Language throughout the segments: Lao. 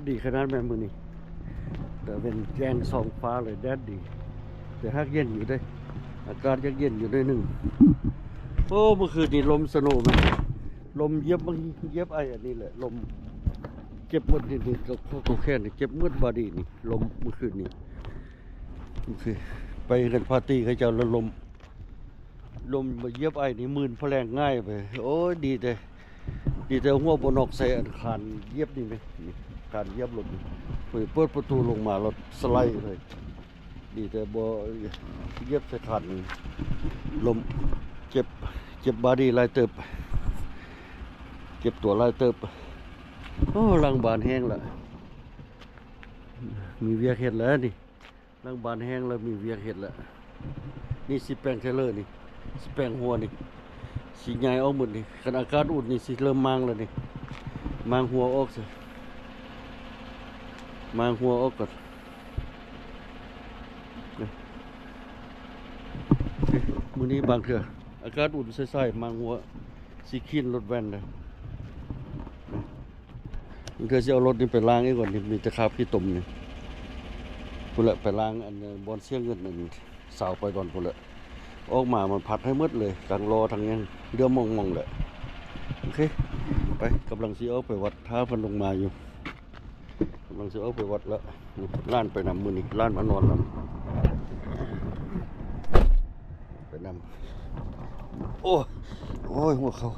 ດີຂະໜາດແມ່ນມື້ນີ້ ຕາເວັນແຈ້ງສ່ອງຟ້າເລີຍ ແດດດີ ແຕ່ຫາກເຢັນຢູ່ເດ້ ອາກາດຢາກເຢັນຢູ່ໜ້ອຍໜຶ່ງ. ໂອ້ ເມື່ອຄືນນີ້ລົມສະໂນແມ່ນ ລົມຢຽບ ຢຽບໄອ້ອັນນີ້ແຫຼະ ລົມເຈັບໝົດນີ້ ນີ້ ໂຕແຂນນີ້ເຈັບໝົດ ບອດດີນີ້ ລົມເມື່ອຄືນນີ້ ໂອເຄ ໄປເຮືອນປາຕີ້ເຂົາເຈົ້າລະລົມ ລົມມາຢຽບໄອ້ນີ້ມື່ນພະແລງຫງາຍໄປ. ໂອ້ຍ ດີແຕ່ ດີແຕ່ຫົວບໍ່ນອກໃສ່ອັນຄານຢຽບນີ້ແມະ ນີ້ຄານຢຽບລົດນີ້ ເປີດປະຕູລົງມາລົດສະໄລເລີຍ. ດີແຕ່ບໍ່ຢຽບໃສ່ຄານນີ້ ລົມເຈັບ ເຈັບບາດດີຫຼາຍເຕີບ ເຈັບຕົວຫຼາຍເຕີບ. ໂອ້ ຫຼັງບານແຫ້ງລະ ມີວຽກເຮັດແລ້ວນີ້. ຫຼັງບານແຫ້ງແລ້ວມີວຽກເຮັດແລ້ວ. ນີ້ຊິແປງເທເລີນີ້ ຊິແປງຮົວນີ້ ຊິຍ້າຍອອກໝົດນີ້. ຄັນອາກາດອຸ່ນນີ້ຊິເລີ່ມມ້າງແລ້ວນີ້ ມ້າງຮົວອອກຊະ ມ້າງຮົວອອກກ່ອນ. ມື້ນີ້ບາງເທື່ອອາກາດອຸ່ນໃສໆ ມ້າງຮົວ ຊິຂີນລົດແວ່ນເດີ. ບາງເທື່ອຊິເອົາລົດນີ້ໄປລ້າງອີກກ່ອນ ນີ້ມີແຕ່ຄາບຂີ້ຕົມນີ້ ພຸ້ນແຫຼະ ໄປລ້າງອັນບ່ອນເສຍເງິນອັນ ຊາວໄປກ່ອນພຸ້ນແຫຼະ. ອອກມາມັນພັດໃຫ້ໝົດເລີຍ ທັງລໍ້ທັງຫຍັງເຫຼືອມອງໆແຫຼະ. ໂອເຄ ໄປ ກຳລັງຊິອອກໄປວັດ ຖ້າເພິ່ນລົງມາຢູ່ ກຳລັງຊິອອກໄປວັດລະ. ນີ້ຫຼານໄປນຳ ມື້ນີ້ຫຼານມານອນນຳ ໄປນຳ. ໂອ້ຍ ໂອ້ຍ ຫົວເຂົ່າ.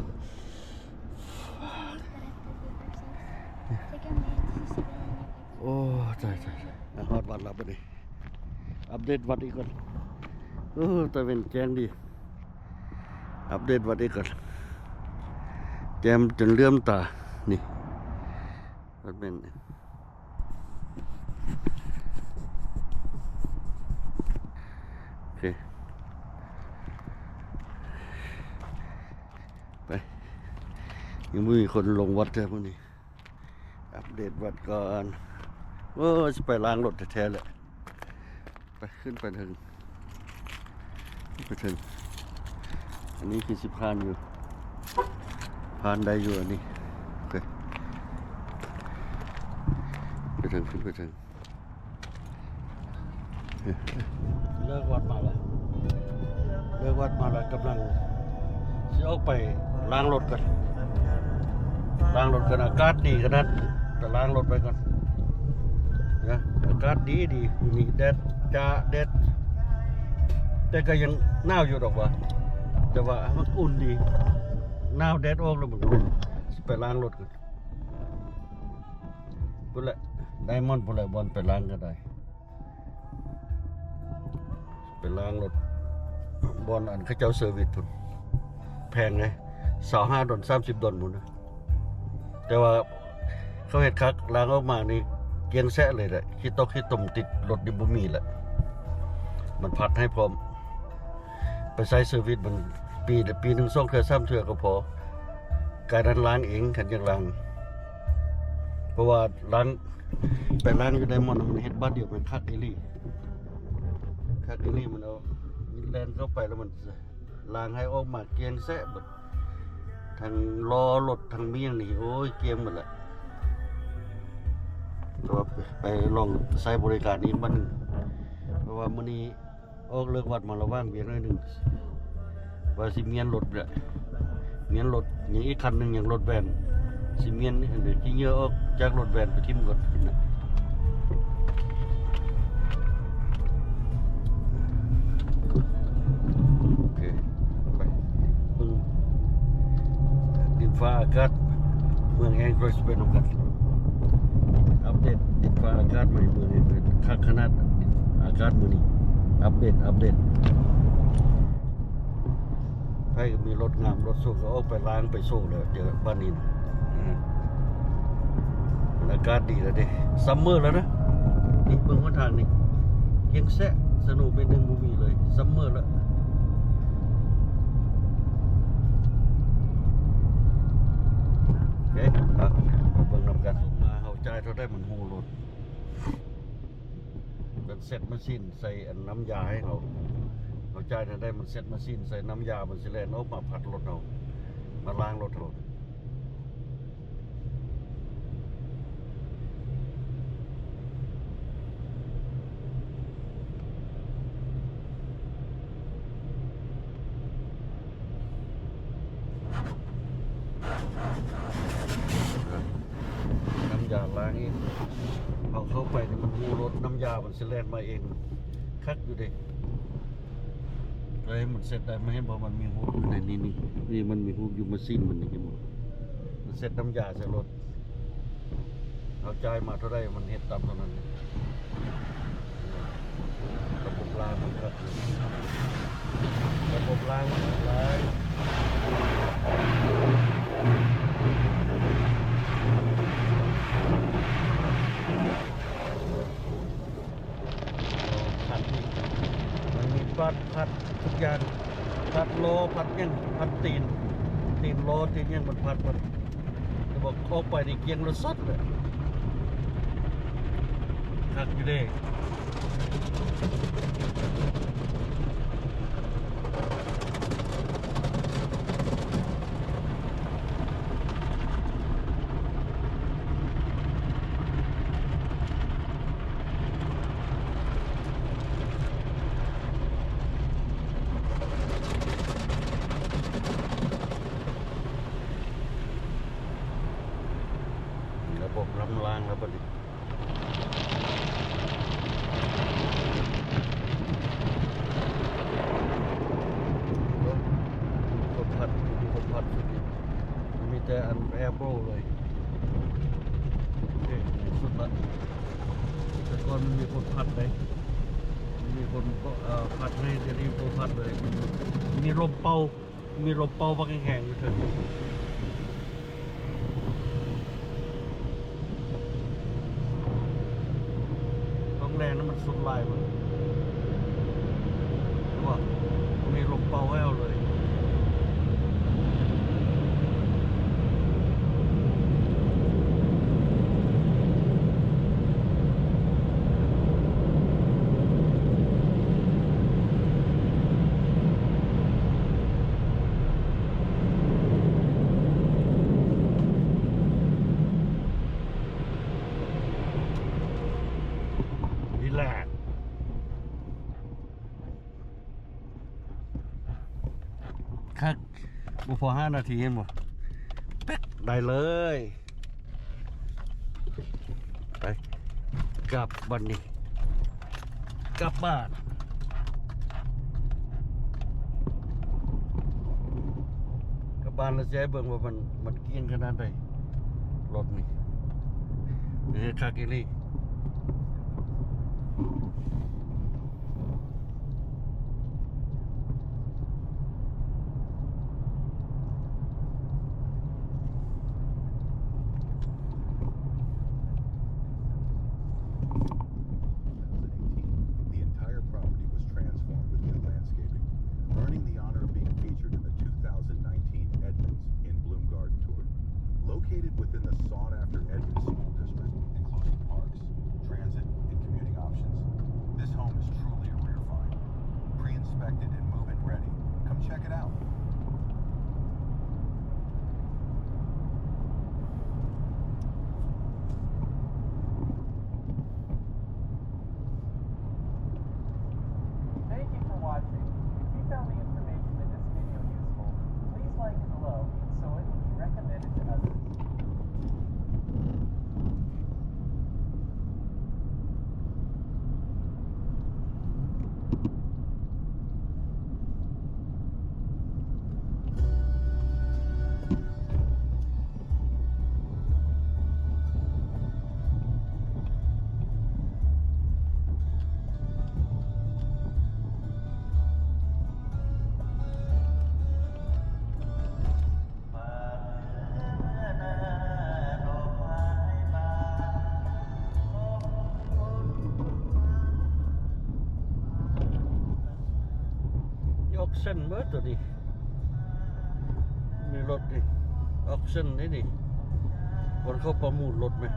ໂອ້ ຕາຍ ຕາຍ ຕາຍ. ອາ ຮອດວັດແລ້ວບັດນີ້ ອັບເດດວັດອີກກ່ອນ. ໂອ້ ຕາເວັນແຈ້ງດີ ອັບເດດວັດອີກກ່ອນ. ແຈ່ມຈົນເຫຼື້ອມຕາ ນີ້ ວັດແມ່ນ ໂອເຄ ໄປ. ຍັງບໍ່ມີຄົນລົງວັດເທື່ອມື້ນີ້ ອັບເດດວັດກ່ອນ. ໂອ້ ຊິໄປລ້າງລົດແທ້ໆແຫຼະ. ໄປ ຂຶ້ນໄປເທິງ ໄປເທິງ. ອັນນີ້ຄືຊິຜ່ານຢູ່ ຜ່ານໄດ້ຢູ່ອັນນີ້. ໂອເຄ ໄປເທິງ ຂຶ້ນໄປເທິງ. ເລີກວັດມາແລ້ວ ເລີກວັດມາແລ້ວ ກຳລັງຊິອອກໄປລ້າງລົດກ່ອນ ລ້າງລົດກ່ອນ. ອາກາດດີຂະໜາດ ໄປລ້າງລົດໄປກ່ອນນະ. ອາກາດດີໆ ມື້ນີ້ແດດຈ້າ ແດດ ແຕ່ກໍຍັງໜາວຢູ່ດອກວ່າ ແຕ່ວ່າມັນອຸ່ນດີ ໜາວແດດອອກແລ້ວມັນອຸ່ນ. ຊິໄປລ້າງລົດກ່ອນ. ພຸ້ນແຫຼະ ໄດມອນພຸ້ນແຫຼະ ບ່ອນໄປລ້າງກໍໄດ້ ໄປລ້າງລົດ ບ່ອນອັນເຂົາເຈົ້າເຊີວິດພຸ້ນ. ແພງເດ້ ຊາວຫ້າດອນ ສາມສິບດອນພຸ້ນນະ. ແຕ່ວ່າເຂົາເຮັດຄັກ ລ້າງອອກມານີ້ກ້ຽງແຊະເລີຍແຫຼະ ຂີ້ຕົກຂີ້ຕົມຕິດລົດນີ້ບໍ່ມີແຫຼະ ມັນພັດໃຫ້ພ້ອມ. ໄປໃຊ້ເຊີວິດມັນປີ ປີໜຶ່ງສອງເທື່ອສາມເທື່ອກໍພໍ ກາຍນັ້ນລ້າງເອງ ຄັນຢາກລ້າງ. ເພາະວ່າລ້າງ ໄປລ້າງຢູ່ໄດມອນ ມັນເຮັດບາດດຽວ ມັນຄັກອີ່ຫຼີ ຄັກອີ່ຫຼີ. ມັນເອົາແລ່ນເຂົ້າໄປແລ້ວມັນລ້າງໃຫ້ອອກມາກ້ຽງແຊະເບິດ ທັງລໍ້ລົດທັງມີຫຍັງນີ້ ໂອ້ຍ ກ້ຽງໝົດແຫຼະ. ແຕ່ວ່າໄປ ໄປລອງໃຊ້ບໍລິການອີກບັດໜຶ່ງ ເພາະວ່າມື້ນີ້ ອອກເລີກວັດມາລະຫວ່າງວຽກໜ້ອຍໜຶ່ງ ວ່າຊິມ້ຽນລົດແຫຼະ ມ້ຽນລົດ ຍັງອີກຄັນໜຶ່ງຍັງລົດແວ່ນ ຊິມ້ຽນ ຂີ້ເຫຍື້ອອອກຈາກລົດແວ່ນໄປຖິ້ມກ່ອນນະ. ໂອເຄ ໄປເບິ່ງດິນຟ້າອາກາດ ເມືອງແອງເກີສໄປນຳກັນ ອັບເດດດິນຟ້າອາກາດໃໝ່ມື້ນີ້ ຄັກຂະໜາດ ອາກາດມື້ນີ້ ອັບເດດ ອັບເດດ. ໃຜກໍມີລົດງາມລົດໂຊກກໍອອກໄປລ້າງໄປໂຊແລ້ວ ເຈີບ້ານນີ້ນະ ອາ ອາກາດດີແລ້ວເດ້ ຊັມເມີແລ້ວນະ. ນີ້ເບິ່ງຫົນທາງນີ້ ຍັງແຊະສະໂນເມັດໜຶ່ງບໍ່ມີເລີຍ ຊັມເມີແລ້ວ. ໂອເຄ ອ່ະ ໄປເບິ່ງນຳກັນ ມາເຮົາຈ່າຍເທົ່າໃດມັນຮູ້ໂລດ. ເພິ່ນເຊັດມາຊີນໃສ່ອັນນ້ຳຢາໃຫ້ເຮົາ ເຮົາຈ່າຍແນວໃດ ມັນເຊັດມາຊີນໃສ່ນ້ຳຢາ ມັນຊິແລ່ນອອກມາພັດລົດເຮົາ ມາລ້າງລົດເຮົາ. ເຮົາເຂົ້າໄປນີ້ມັນຮູ້ລົດ ນ້ຳຢາມັນຊິແລ່ນມາເອງ ຄັກຢູ່ເດ້. ເອີຍ ມັນເຊັດໄດ້ ມັນເຫັນບໍ່ ມັນມີຮູບຢູ່ໃນນີ້ ນີ້ ນີ້ມັນມີຮູບຢູ່ມາຊິນມັນນີ້ ເຫັນບໍ່? ມັນເຊັດນ້ຳຢາໃສ່ລົດ ເຮົາຈ່າຍມາເທົ່າໃດ ມັນເຮັດຕາມເທົ່ານັ້ນ. ລະບົບລ້າງມັນຄັກຢູ່ ລະບົບລ້າງມັນຫຼາຍ. ພັດນີ້ ມັນມີບັດ ພັດທຸກຢ່າງ ພັດລໍ້ ພັດຫຍັງ ພັດຕີນ ຕີນລໍ້ ຕີນຫຍັງ ມັນພັດໝົດ. ແຕ່ວ່າອອກໄປນີ້ກ້ຽງລະສັດເລີຍ ຄັກຢູ່ເດ້. ລະບົບລຳລາງແລ້ວບັດນີ້ ຄົນພັດ ມີຄົນພັດສຸດນີ້ ມີແຕ່ອັນແອໂບເລີຍ. ໂອເຄ ສຸດລະ. ແຕ່ກ່ອນມັນມີຄົນພັດເດ້ ມີຄົນ ເອີ ພັດໃຫ້ ດຽວນີ້ບໍ່ພັດເລີຍ ມີລົມເປົ່າ ມີລົມເປົ່າບັກແຮງໆ ຢູ່ເທິງ. ຕ້ອງແລ່ນໃຫ້ມັນສຸດລາຍເບິ່ງ ເຫັນບໍ່? ມີລົມເປົ່າໃຫ້ເຮົາເລີຍ. ນີ້ແຫຼະ ຄັກ ບໍ່ພໍຫ້ານາທີ ເຫັນບໍ່? ແປັກ ໄດ້ເລີຍ. ໄປ ກັບບັດນີ້ ກັບບ້ານ ກັບບ້ານແລ້ວຊິໃຫ້ເບິ່ງວ່າມັນ ມັນກ້ຽງຂະໜາດໃດ ລົດນີ້ ເຮັດຄັກອີ່ຫຼີ. The entire property was transformed with new landscaping, earning the honor of being featured in the two thousand nineteen Edmonds in Bloom Garden Tour. Located within the sought-after Edmonds School District, enclosing parks, transit, and commuting options, this home is truly a rare find. Pre-inspected and move-in ready. Come check it out. Thank you for watching. If you found the information in this video useful, please like it below so it will be recommended to others.ອອກຊັນເບີດໂຕນີ້ ມີລົດນີ້ ອອກຊັນນີ້ນີ້ ບ່ອນເຂົາປະມູນລົດແມະ.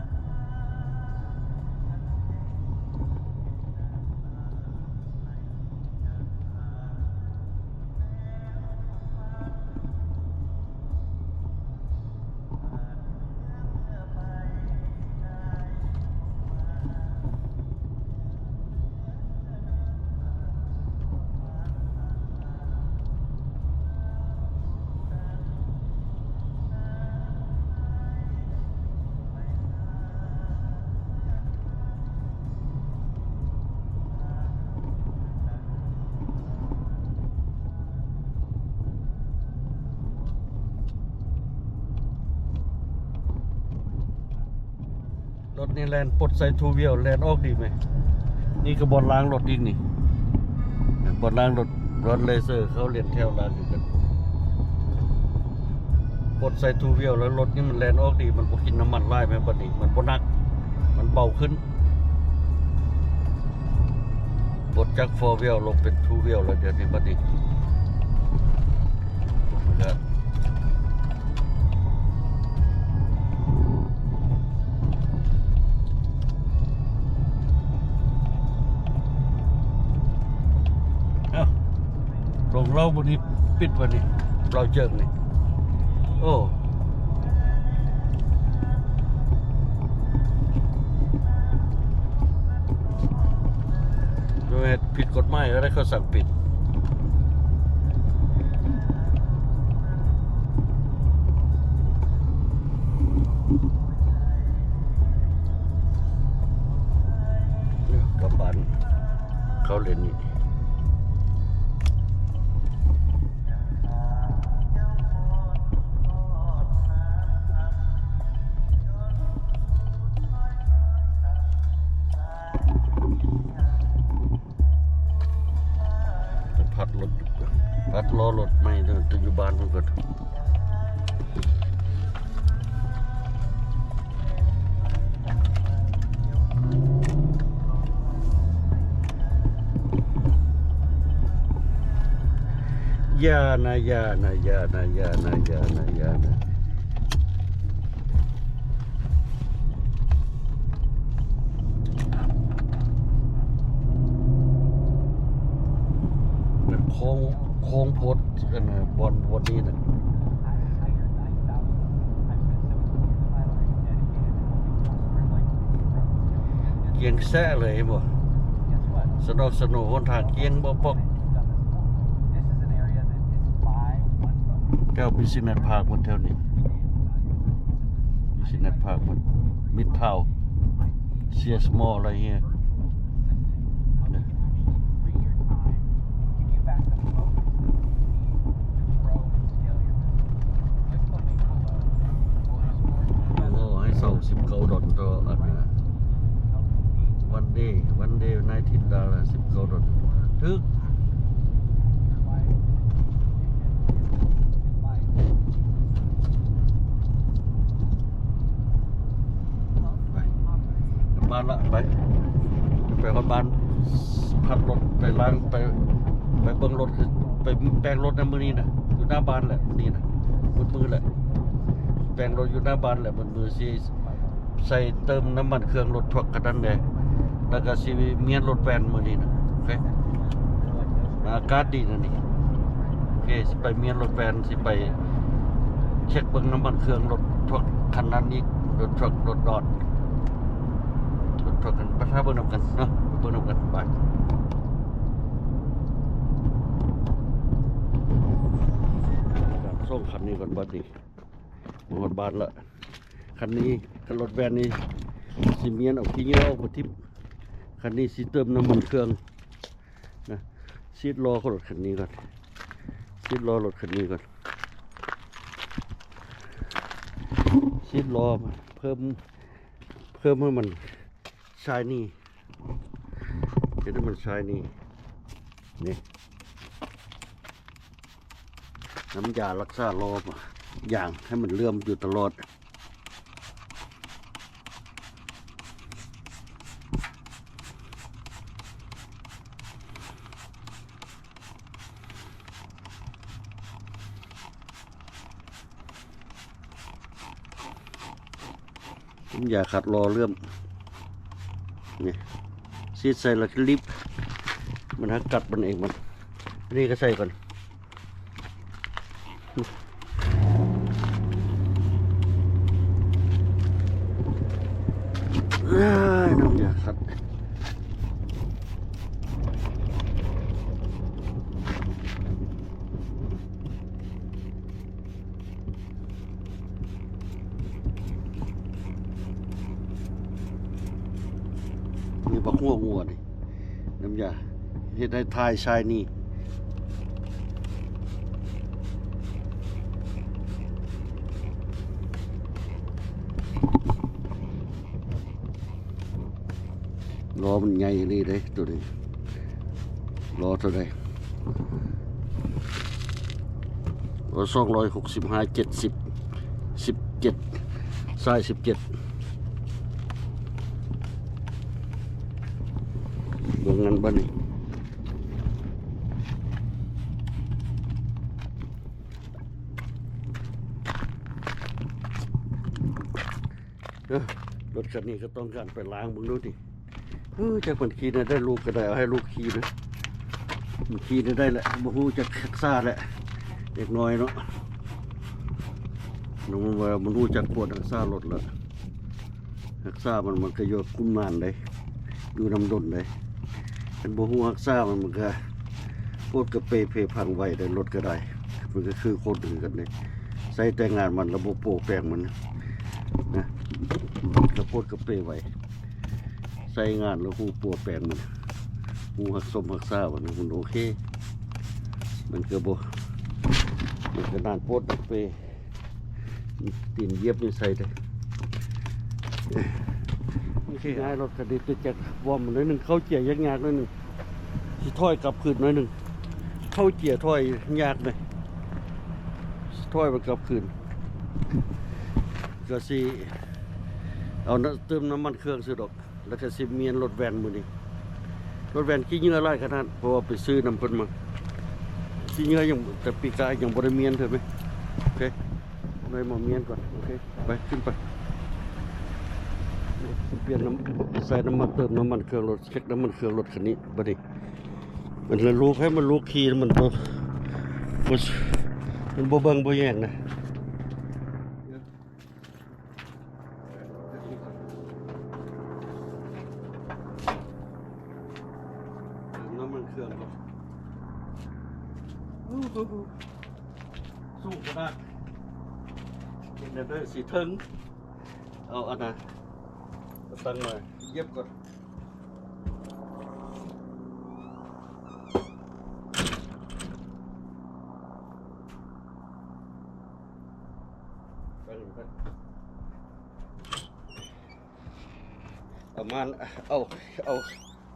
ລົດນີ້ແລ່ນປົດໃສ່ທູວີວ ແລ່ນອອກດີໄໝ? ນີ້ກໍບ່ອນລ້າງລົດອີກນີ້ ບ່ອນລ້າງລົດ ບ່ອນເລເຊີ ເຂົາລຽນແຖວລ້າງຄືກັນ. ປົດໃສ່ທູວີວ ແລ້ວລົດນີ້ມັນແລ່ນອອກດີ ມັນບໍ່ກິນນ້ຳມັນຫຼາຍແມ່ນບັດນີ້ ມັນບໍ່ໜັກ ມັນເບົາຂຶ້ນ. ປົດຈາກໂຟວີວລົງເປັນທູວີວແລ້ວ ດຽວນີ້ບັດນີ້ ເອົ້າ ລົງເລົາບໍ່ນີ້ ປິດບໍ່ນີ້ ເລົາເຈິກນີ້ ໂອ້ ເຮັດຜິດກົດໝາຍ ກໍໄດ້ເຂົາສັ່ງປິດ. ກັບບ້ານ ເຂົາເລນນີ້ ໄປພັດລົດ ພັດລໍ້ລົດໃໝ່ ແຕ່ຢູ່ບ້ານພຸ້ນກ່ອນ. ຢ່ານະ ຢ່ານະ ຢ່ານະ ຢ່ານະ ຢ່ານະ ຢ່ານະ. ມັນໂຄ້ງ ໂຄ້ງໂພດ ອັນ ບ່ອນ ບ່ອນນີ້ນະ ກຽງແຊະເລີຍ ເຫັນບໍ່? ສະໜອກສະໂໜ ຫົນທາງກຽງບໍ່ປອກ. ແຖວບິສເນສພາກ ໝົດແຖວນີ້ ບິສເນສພາກ ໝົດ ມິດທາວ ເຊຍສມໍລ ໄລເຮຍ ໂອ້ ໃຫ້ເຊົ່າສິບເກົ້າດອນຕໍ່ ອັນ one day one day nineteen dollar ສິບເກົ້າດອນ ຖືກ. ໄປ ກັບບ້ານລະ ໄປ ໄປຮອດບ້ານ ພັດລົດ ໄປລ້າງ ໄປ ໄປເບິ່ງລົດ ໄປແປງລົດນະ ມື້ນີ້ນະ ຢູ່ໜ້າບ້ານແຫຼະ ມື້ນີ້ນະ ມືດໆແຫຼະ ແປງລົດຢູ່ໜ້າບ້ານແຫຼະ ມືດໆຊິ ໃສ່ເຕີມນ້ຳມັນເຄື່ອງລົດທຣັກຄັນນັ້ນແດ່ ແລ້ວກໍຊິມ້ຽນລົດແວ່ນມື້ນີ້ນະ. ໂອເຄ ອາກາດດີນະນີ້. ໂອເຄ ຊິໄປມ້ຽນລົດແວ່ນ ຊິໄປເຊັກເບິ່ງນ້ຳມັນເຄື່ອງລົດທຣັກຄັນນັ້ນອີກ ລົດທຣັກ ລົດດອດ ລົດທຣັກກັນ ໄປຖ້າເບິ່ງນຳກັນເນາະ ໄປເບິ່ງນຳກັນ ໄປ. ການສົ່ງຄັນນີ້ກ່ອນບັດນີ້ ມາຮອດບ້ານລະ. ຄັນນີ້ ຄັນລົດແວ່ນນີ້ຊິມ້ຽນເອົາຂີ້ເຫຍື້ອອອກມາຖິ້ມ. ຄັນນີ້ຊິເຕີມນ້ຳມັນເຄື່ອງນະ ສີດລໍ້ຂອງລົດຄັນນີ້ກ່ອນ ສີດລໍ້ລົດຄັນນີ້ກ່ອນ ສີດລໍ້ເພີ່ມ ເພີ່ມໃຫ້ມັນ ຊາຍນີ ເຮັດໃຫ້ມັນຊາຍນີ ນີ້ ນ້ຳຢາລັກສາລໍ້ ຢາງໃຫ້ມັນເຫຼື້ອມຢູ່ຕະຫຼອດ. ນ້ຳຢາຂັດລໍ້ເຫຼື້ອມ ນີ້ ສີດໃສ່ແລ້ວກໍລີບ ມັນຫາກັດມັນເອງ ມັນ ອັນນີ້ກໍໃສ່ກ່ອນ ເອີຍ ນ້ຳຢາຂັດ. ນີ້ບັກຫົວງົວນີ້ ນ້ຳຢາເຮັດໃຫ້ທ້າຍຊາຍນີ. ລໍ້ມັນໃຫຍ່ອີ່ຫຼີເດ້ໂຕນີ້. ລໍ້ເທົ່າໃດ? ອໍ ສອງຮ້ອຍຫົກສິບຫ້າ ເຈັດສິບ ສິບເຈັດ ຊາຍສິບເຈັດ. ເບິ່ງນັ້ນບັດນີ້. ເອີ ລົດຄັນນີ້ກໍຕ້ອງການໄປລ້າງເບິ່ງດູຕິ. ເອີ ຈັກມັນຂີ່ແນວໃດ ລູກກໍໄດ້ເອົາໃຫ້ລູກຂີ່ນະ. ມັນຂີ່ແນວໃດແຫຼະ ບໍ່ຮູ້ຈັກຮັກສາແຫຼະ ເດັກນ້ອຍເນາະ. ນ້ອງມັນວ່າມັນຮູ້ຈັກຄວນຮັກສາລົດແລ້ວ. ຮັກສາມັນ ມັນກໍຢູ່ຄຸມນານເດ້ ຢູ່ນຳດົນເດ້. ຄັນບໍ່ຮູ້ຮັກສາມັນ ມັນກໍ ໂພດກະເປເພພັງໄວເດ້ ລົດກໍໄດ້. ມັນກໍຄືຄົນຄືກັນເດ້ ໃຊ້ແຕ່ງານມັນລະບໍ່ປົວແປງມັນນະ ລະໂພດກະເປໄວ. ໃຊ້ງານລະຮູ້ປົວແປງມັນ ຮູ້ຮັກສົມຮັກສາມັນ ມັນໂອເຄ. ມັນກໍບໍ່ ມັນກໍນານໂພດກະເປ ຕີນຢຽບນີ້ໃສ່ເດ້. ໂອເຄ ອ້າຍ ລົດຄັນນີ້ຕິດຈັກວອມໜ້ອຍໜຶ່ງ ເຂົ້າເກຍຍາກໆໜ້ອຍໜຶ່ງ ຊິຖອຍກັບຄືນໜ້ອຍໜຶ່ງ. ເຂົ້າເກຍຖອຍຍາກເດ້ ຖອຍມັນກັບຄືນ. ກໍຊິເອົາເຕີມນ້ຳມັນເຄື່ອງຊື່ດອກ ແລ້ວກໍຊິມ້ຽນລົດແວ່ນມື້ນີ້. ລົດແວ່ນຂີ້ເຫຍື້ອຫຼາຍຂະໜາດ ເພາະວ່າໄປຊື້ນຳເພິ່ນມາ. ຂີ້ເຫຍື້ອຍັງ ແຕ່ປີກາຍຍັງບໍ່ໄດ້ມ້ຽນເທື່ອເລີຍ. ໂອເຄ ໄດ້ມາມ້ຽນກ່ອນ. ໂອເຄ ໄປ ຂຶ້ນໄປ. ປ່ຽນນ້ຳ ໃສ່ນ້ຳມັນ ເຕີມນ້ຳມັນເຄື່ອງລົດ ເຊັກນ້ຳມັນເຄື່ອງລົດຄັນນີ້. ບັດນີ້ມັນລະລູກ ໃຫ້ມັນລູກຂີ່ ມັນບໍ່ ບໍ່ ມັນບໍ່ເບິ່ງບໍ່ແຍງນະ. ເຕີມນ້ຳມັນເຄື່ອງກ່ອນ. ໂອ້ໂຫ ສູງຂະໜາດ. ເຮັດແນວໃດຊິເຖິງ? ເອົາອັນນະ ຕັ້ງມາຢຽບກ່ອນ. ປະມານ ເອົາ ເອົາ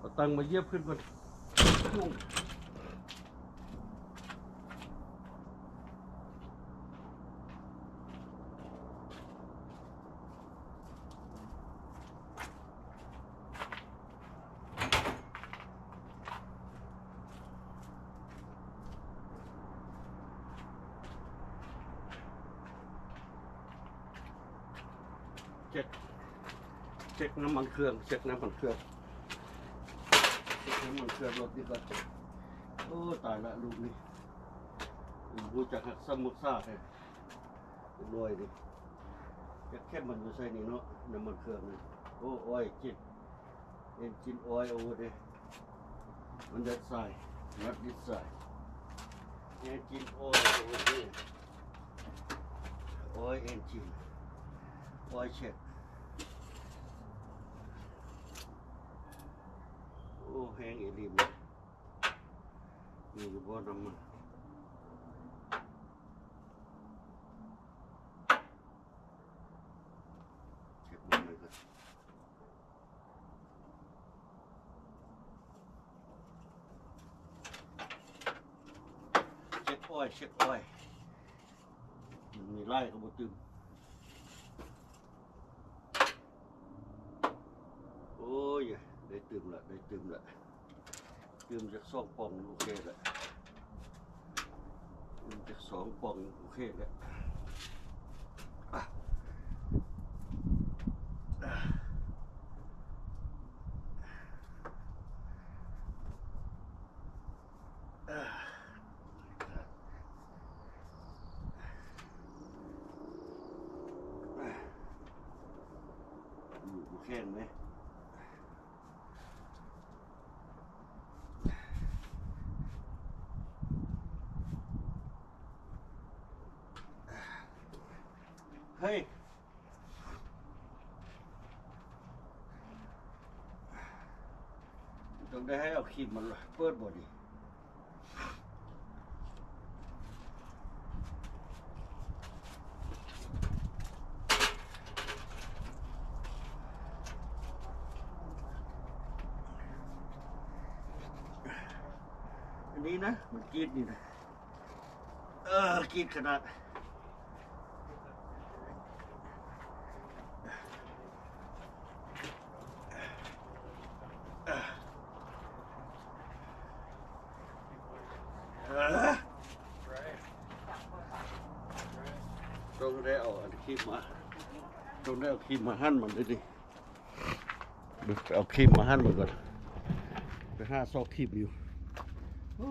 ເອົາຕັ່ງມາຢຽບຂຶ້ນກ່ອນ. ເຊັກ ເຊັກນ້ຳມັນເຄື່ອງ ເຊັກນ້ຳມັນເຄື່ອງ ເຊັກນ້ຳມັນເຄື່ອງລົດນີ້ກ່ອນ. ໂອ້ ຕາຍລະ ລູກນີ້ ບໍ່ຮູ້ຈັກຮັກສາ ຮັກສາແທ້ ເດັກນ້ອຍນີ້. ຈັກເຂັມມັນຢູ່ໃສນີ້ເນາະ ນ້ຳມັນເຄື່ອງນີ້. ໂອ້ ອອຍຈິນ ເອັນຈິນອອຍໂອເດ້ ອອນແດດໄຊ ນັອດດິດໄຊ ເອັນຈິນອອຍໂອເດ້ ອອຍເອັນຈິນ ອອຍເຊັກ. ໂອ້ ແຮງອີ່ຫຼີ ມີຢູ່ບໍ່ນ້ຳມັນ? ເກັບມັນໄວ້ກ່ອນ. ເຊັກອອຍ ເຊັກອອຍ ມັນມີຫຼາຍກໍບໍ່ຕື່ມ. ໂອ້ຍ ໄດ້ຕື່ມລະ ໄດ້ຕື່ມລະ. ຕື່ມຈັກສອງປ່ອງໂອເຄແລ້ວ ຕື່ມຈັກສອງປ່ອງໂອເຄແລ້ວ. ຢູ່ບໍ່ແຂງເດ້. ເຮີ້ຍ ຕ້ອງໄດ້ໃຫ້ເອົາຄີມມາເປີດບໍ່ນີ້? ໂ ນີ້ນະ ມັນກຣີດນີ້ນະ ເອີ ກຣີດຂະໜາດ ເອີ ຕ້ອງໄດ້ເອົາອັນຄຣີມມາ ຕ້ອງໄດ້ເອົາຄຣີມມາຫັນມັນເດ້ນີ້. ໄປເອົາຄຣີມມາຫັນມັນກ່ອນ ໄປຫາຊອກຄຣີມຢູ່. ໂອ້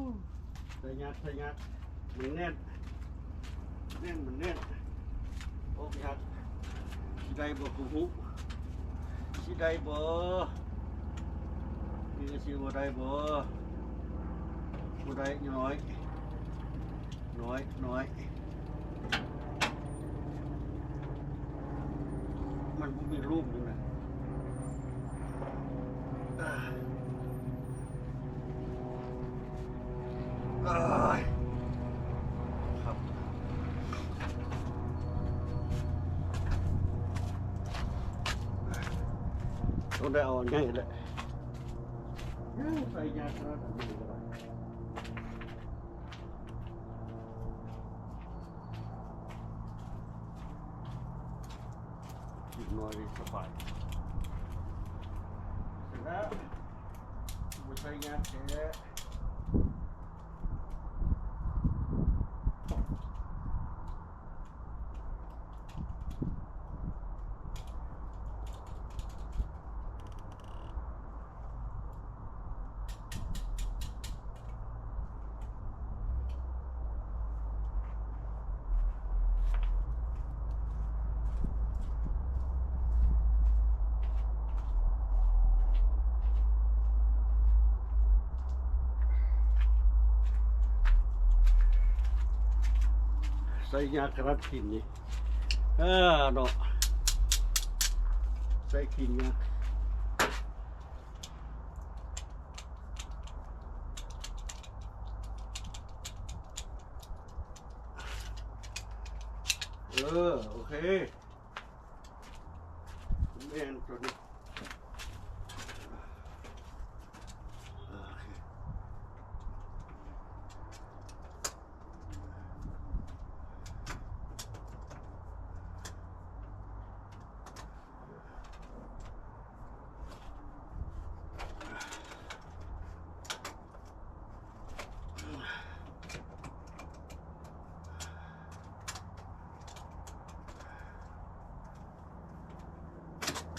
ໃສ່ຍາກ ໃສ່ຍາກ ມັນແໜ້ນ ແໜ້ນ ມັນແໜ້ນ ອອກຍາກ. ຊິໄດ້ບໍ່ ບໍ່ຮູ້ ຊິໄດ້ບໍ່ ນີ້ຊິບໍ່ໄດ້ບໍ່ ບໍ່ໄດ້ ນ້ອຍ ນ້ອຍ ນ້ອຍ ມັນບໍ່ມີຮູບນີ້ນະ. ໂອ້ຍ ຄັບ ຕ້ອງໄດ້ເອົາອັນໃຫຍ່ແຫຼະ. ໃສ່ຍາກຂະໜາດນັ້ນ ກິນໜ້ອຍນີ້ສະບາຍ. ເສັດແລ້ວ ບໍ່ໃສ່ຍາກແທ້. ໃສ່ຍາກຂະໜາດຂີ້ນນີ້ ເອີ ເນາະ ໃສ່ຂີ້ນຍາກ. ເອີ ໂອເຄ ແມ່ນໂຕນີ້.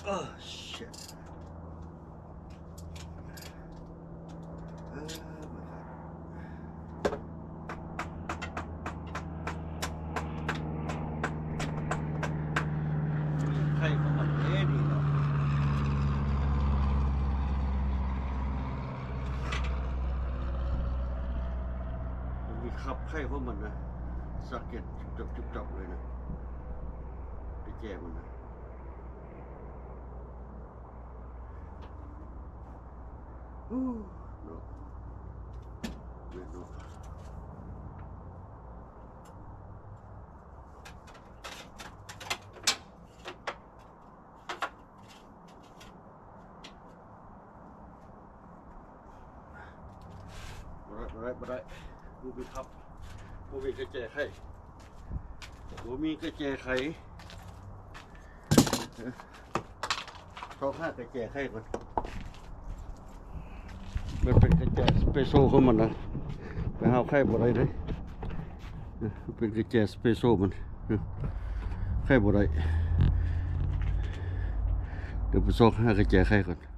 ໂອ້ ຊິດ ເອີ ໄຂ່ຂອງມັນເດ້ນີ້ເນາະ ມັນມີຄັບໄຂ່ຂອງມັນນະ ສະເກັດຈຸບໆໆເລີຍນະ ໄປແຈມັນນະ. ໂອ້ ເນາະ ແມ່ນເນາະ ບໍ່ໄດ້ ບໍ່ໄດ້ ບໍ່ໄດ້ ບໍ່ມີຄັບ ບໍ່ມີກະແຈໄຂ ບໍ່ມີກະແຈໄຂ. ຊອກຫາກະແຈໄຂກ່ອນ ມັນເປັນກະແຈສະເປໂຊຂອງມັນນະ ໄປຫາໄຂບໍ່ໄດ້ເດ້ ເປັນກະແຈສະເປໂຊມັນ ໄຂບໍ່ໄດ້ ດຽວໄປຊອກຫາກະແຈໄຂກ່ອນ.